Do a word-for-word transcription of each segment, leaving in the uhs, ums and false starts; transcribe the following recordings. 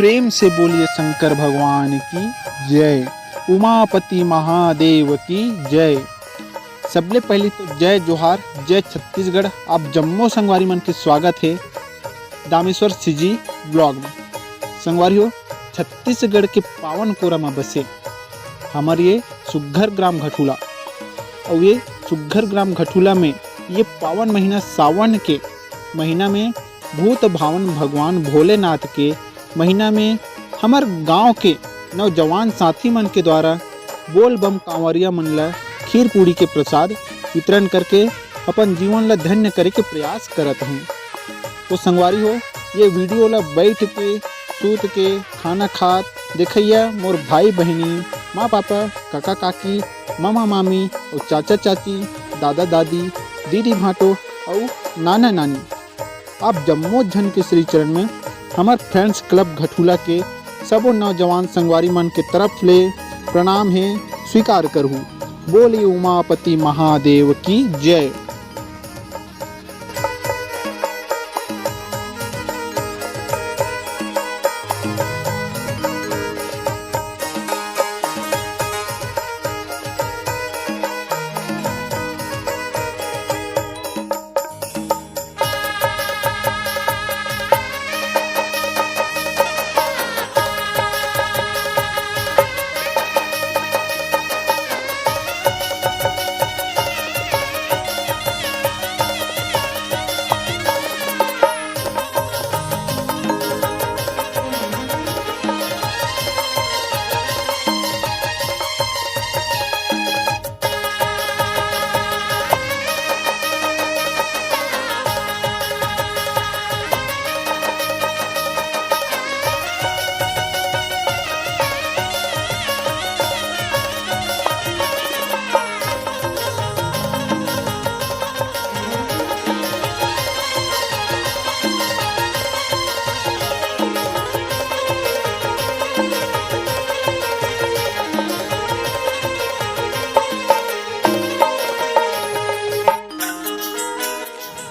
प्रेम से बोलिए शंकर भगवान की जय, उमापति महादेव की जय। सबले पहली तो जय जोहार, जय छत्तीसगढ़। आप जम्मो संगवारी मन के स्वागत हे दामेश्वर सीजी ब्लॉग में। संगवारी हो, छत्तीसगढ़ के पावन कोरा म बसे हमर ये सुग्घर ग्राम घटुला, अउ ये सुग्घर ग्राम घटुला में ये पावन महीना सावन के महीना में भूत भावन भगवान भोलेनाथ के महीना में हमर गांव के नौजवान साथी मन के द्वारा बोल बम कांवरिया मन ल खीर पूड़ी के प्रसाद वितरण करके अपन जीवन ल धन्य करे के प्रयास करत हें। तो संगवारी हो, ये वीडियो ल बैठ के, सूत के, खाना खात देखइया मोर भाई बहिनी, माँ पापा, काका काकी, मामा मामी अउ चाचा चाची, दादा दादी, दीदी भांटो अउ नाना नानी, आप जम्मो झन के श्री चरण में हमर फैंस क्लब घटुला के सबो नौजवान संगवारी मन के तरफ ले प्रणाम हे, स्वीकार करहु। बोलिए उमापति महादेव की जय।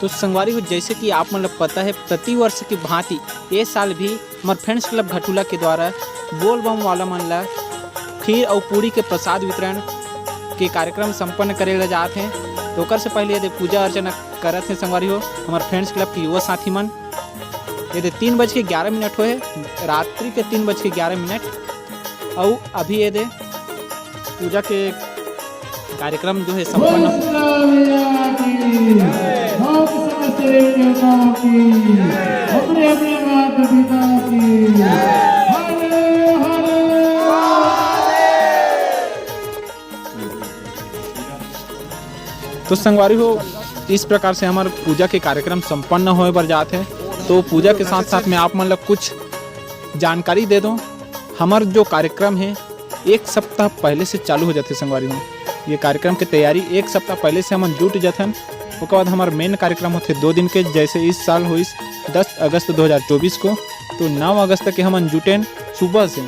तो संगवारी हो, जैसे कि आप मन ल पता है, प्रतिवर्ष की भांति ये साल भी हमर फ्रेंड्स क्लब घटुला के द्वारा बोल बम वाला मन ल खीर अउ पूड़ी के प्रसाद वितरण के कार्यक्रम संपन्न करे ला जात हे। तो ओकर से पहले ये दे पूजा अर्चना करत हे संगवारी हो, हमर फ्रेंड्स क्लब के युवा साथी मन। ये दे तीन बज के ग्यारह मिनट होए, रात्रि के तीन बज के ग्यारह मिनट। अउ अभी ये दे पूजा के कार्यक्रम जो है संपन्न। बोलो दुर्गा मैया की, हम समस्त देवी देवताओं की, अपने अपने माता पिता की। हरे हरे। तो संगवारी हो, इस प्रकार से हमर पूजा के कार्यक्रम संपन्न होए बर जात हे। तो पूजा के साथ साथ में आप मन ला कुछ जानकारी दे दो। हमर जो कार्यक्रम है, एक सप्ताह पहले से चालू हो जाथे संगवारी हो। ये कार्यक्रम के तैयारी एक सप्ताह पहले से हमन जुट जथन। ओकर बाद हमर मेन कार्यक्रम होथे दो दिन के, जैसे इस साल होइस दस अगस्त दो हज़ार चौबीस को, तो नौ अगस्त के हमन जुटेन सुबह से,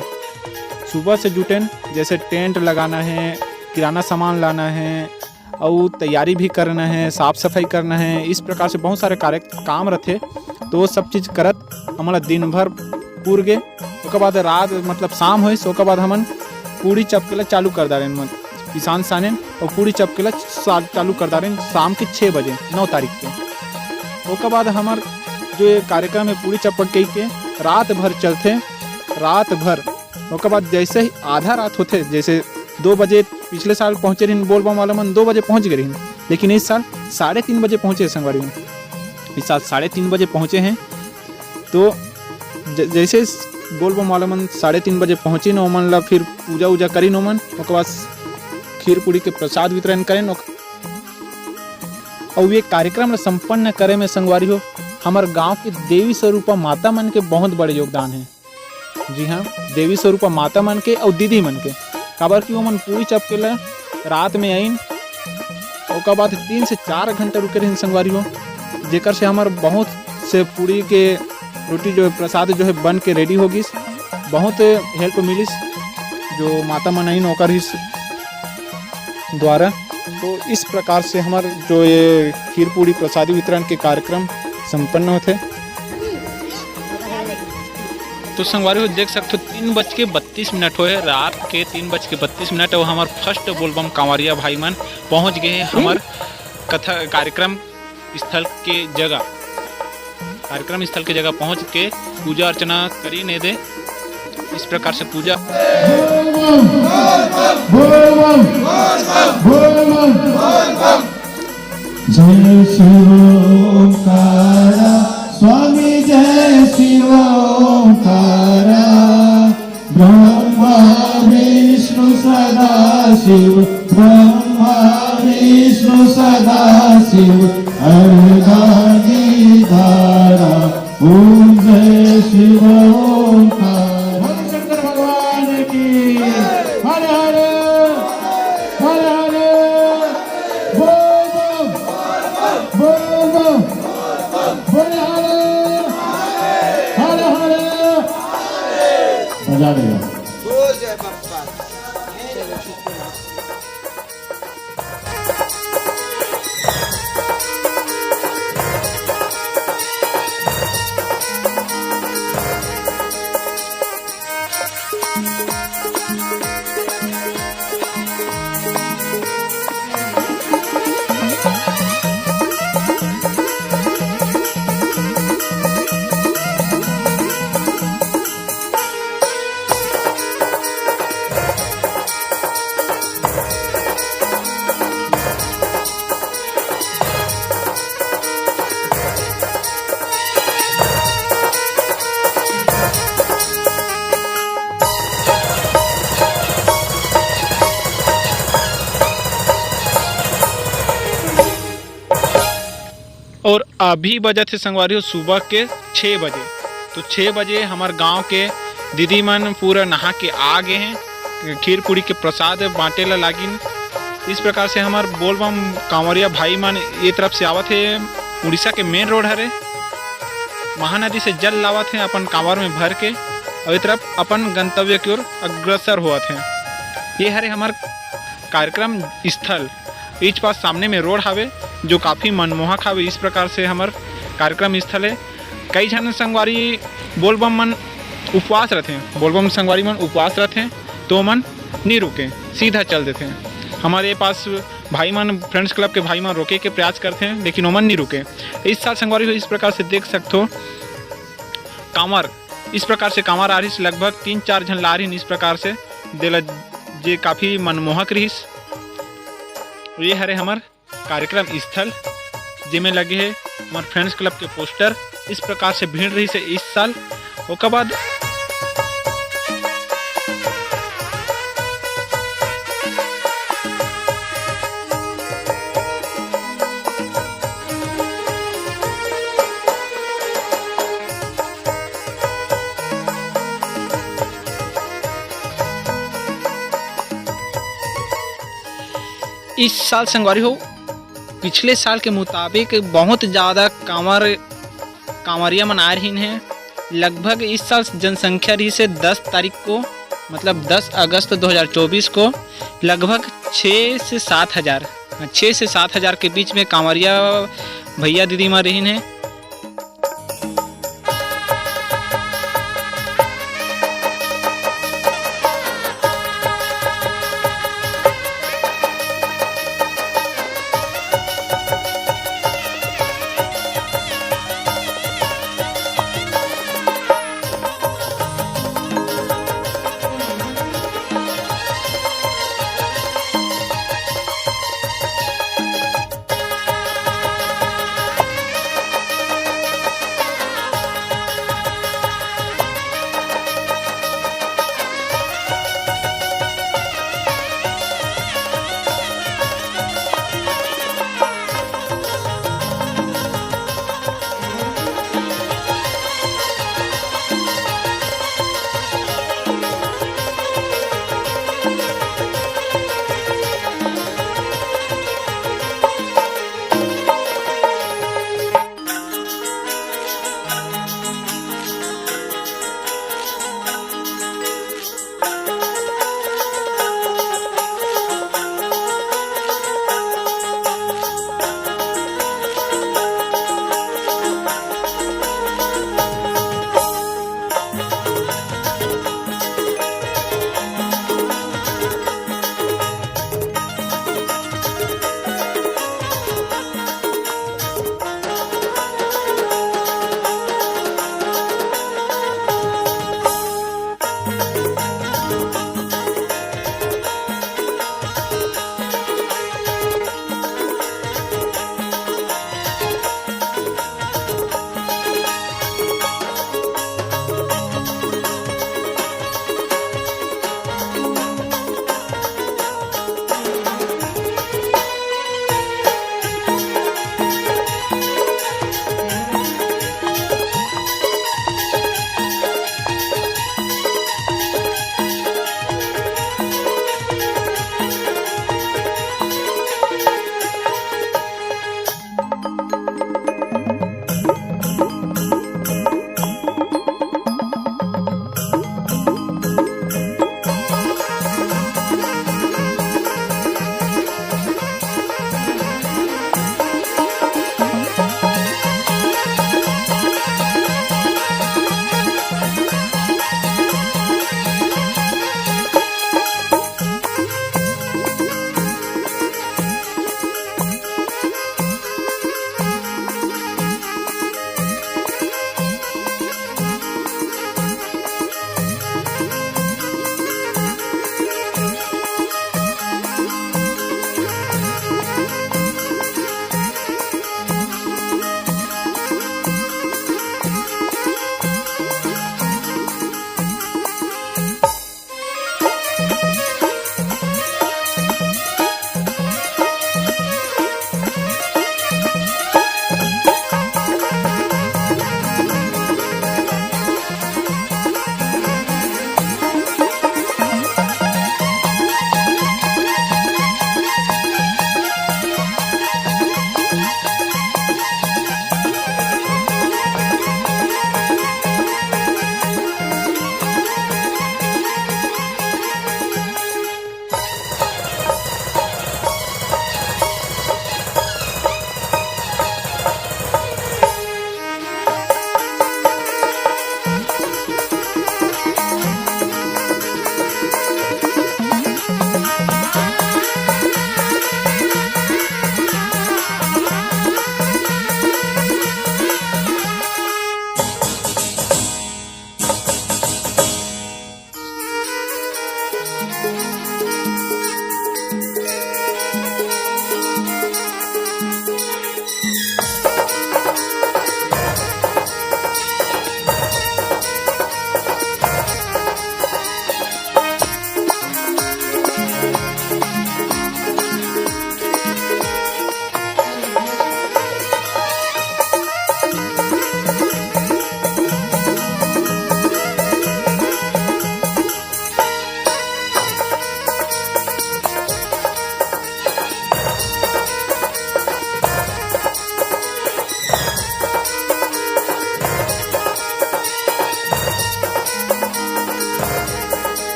सुबह से जुटेन, जैसे टेंट लगाना है, किराना सामान लाना है, अउ तैयारी भी करना है, साफ सफाई करना है, इस प्रकार से बहुत सारे कार्य काम रथे। तो वो सब चीज करत हमन ला दिन भर पूर गे। ओकर बाद रात, मतलब शाम होइस, ओकर बाद हमन पूड़ी चपके ला चालू कर डारेन, मतलब पिसान सानेन अउ पूड़ी चपके ला सा-, चालू कर डारेन शाम के छः बजे, नौ तारीख के। ओकर बाद हमर जो ये कार्यक्रम है पूड़ी चपके के रात भर चलथे, रात भर। ओकर बाद जैसे ही आधा रात होथे, जैसे दो बजे, पिछले साल पहुँचे रहिन बोल बम वाला मन, दो बजे पहुँच गए रहिन, लेकिन इस साल साढ़े तीन बजे पहुँचे संगवारी मन। इस साल साढ़े तीन बजे पहुँचे हैं। तो ज-, जैसे स-, बोल बम वाला मन साढ़े तीन बजे पहुँचिन, ओमन ला फिर पूजा उजा करिन ओमन, ओकर बाद खीर पूड़ी के प्रसाद वितरण करेन। ओक-, अउ ये कार्यक्रम ला संपन्न करे में संगवारी हो, हमर गांव के देवी स्वरूपा माता मन के बहुत बड़े योगदान है। जी हाँ, देवी स्वरूपा माता मन के अउ दीदी मन के, काबर कि ओमन पूड़ी चपके ला रात में आइन, ओकर बाद तीन से चार घंटा रुके रहिन संगवारी हो, जेकर से हमर बहुत से पूड़ी के रोटी जो है, प्रसाद जो है बन के रेडी हो गिस। बहुत हेल्प मिलिस जो माता मन आइन ओकर ही द्वारा। तो इस प्रकार से हमर जो ये खीर पूड़ी प्रसादी वितरण के कार्यक्रम संपन्न होथे। तो संगवारी हो, देख सकथो, तीन बज के बत्तीस मिनट होए, रात के तीन बज के बत्तीस मिनट, अउ हमर फर्स्ट बोलबम कांवरिया भाई मन पहुंच गए हैं हमर कथा कार्यक्रम स्थल के जगह। कार्यक्रम स्थल के जगह पहुंच के पूजा अर्चना करी ने दे। इस प्रकार से पूजा। जय शिव ओंकारा, स्वामी जय शिव ओंकारा। ब्रह्मा विष्णु सदा शिव, ब्रह्मा विष्णु सदा शिव, अर्घांगी धारा। ओम जय शिव ओंकार। बोलो शंकर भगवान की। हर हर, हर हर, बोल बम, बोल बम, बोल हर, हर हर। बजा देगा। और अभी बजत हे संगवारी हो सुबह के छः बजे। तो छः बजे हमर गांव के दीदी मन पूरा नहा के आ गए हैं, खीर पूड़ी के प्रसाद बांटे ला लागिन। इस प्रकार से हमर बोलबम कांवरिया भाई मन ये तरफ से आवत हे, उड़ीसा के मेन रोड हरे, महानदी से जल लावत हे अपन कांवर में भर के, और ये तरफ अपन गंतव्य की ओर अग्रसर होवत हे। ये हरे हमर कार्यक्रम स्थल। इच पास सामने में रोड हावे, जो काफ़ी मनमोहक हावे। इस प्रकार से हमर कार्यक्रम स्थल है। कई झन संगवारी बोलबम मन उपवास रहते हैं, बोलबम संगवारी मन उपवास रहते हैं, तो मन नहीं रुके, सीधा चल देते हैं। हमारे पास भाई मन, फ्रेंड्स क्लब के भाई मन रोके के प्रयास करते हैं, लेकिन ओमन नहीं रुके। इस साल संगवारी हो इस प्रकार से देख सकते हो, कांवर, इस प्रकार से कांवर आ रही, लगभग तीन चार झन ला रही इस प्रकार से, देला जे काफ़ी मनमोहक रहिस। ये हरे हमर कार्यक्रम स्थल, जेमे लगे हे हमर फ्रेंड्स क्लब के पोस्टर। इस प्रकार से भीड़ रहिस हे इस साल। ओकर बाद इस साल संगवारी हो, पिछले साल के मुताबिक बहुत ज़्यादा कांवर, कांवरिया मन आए रहिन हे। लगभग इस साल जनसंख्या रहिस हे दस तारीख को, मतलब दस अगस्त दो हज़ार चौबीस को, लगभग छः से सात हज़ार, छः से सात हज़ार के बीच में कांवरिया भैया दीदी मन रहिन हे।